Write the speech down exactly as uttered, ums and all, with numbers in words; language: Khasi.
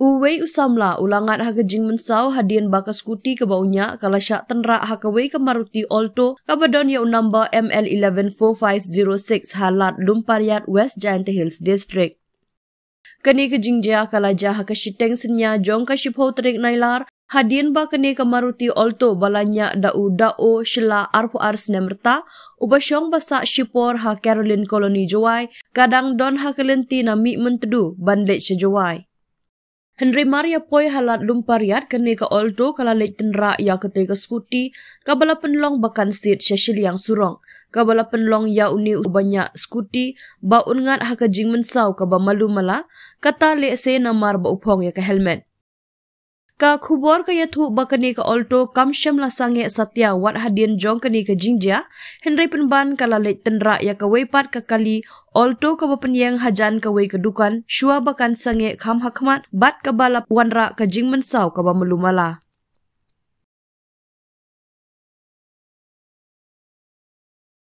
Uwei u samla u la ngat ha ka jingmynsaw hadien ba ka skuti kaba u ñiah ka la shah tynrah ha kawei ka Maruti Alto kaba don ïa u number M L eleven four five zero six ha Lad Lumpariat, West Jaintia Hills District. Kane ka jingjia ka la jia ha ka shiteng synñia jong ka shiphew tarik Nailar, hadien ba kane ka Maruti Alto ba la ñiah da u Dao Shylla arphew ar snem rta, uba shong ba sah shipor ha Caroline Colony Jowai, ka dang don ha ka lynti na Mihmyntdu ban leit sha Jowai. Hynrei mar ïa poi ha Lad Lumpariat, kane ka Alto ka la leit tynrah ïa katei ka skuti kaba la pynlong ba kan siat sha shiliang surok. Kaba la pynlong ïa une uba ñiah skuti ba un ngat ha ka jingmynsaw kaba malu mala, kata lehse namar ba u phong ïa ka helmet. Ka khubor ka ïathuh ba kane ka Alto kam shym la sangeh satia wat hadien jong kane ka jingjia, hynrei pynban ka la leit tynrah ïa kawei pat ka kali Alto kaba pynïeng hajan kawei ka dukan shuwa ba kan sangeh kham hakhmat bad kaba la wanrah ka jingmynsaw kaba malu mala.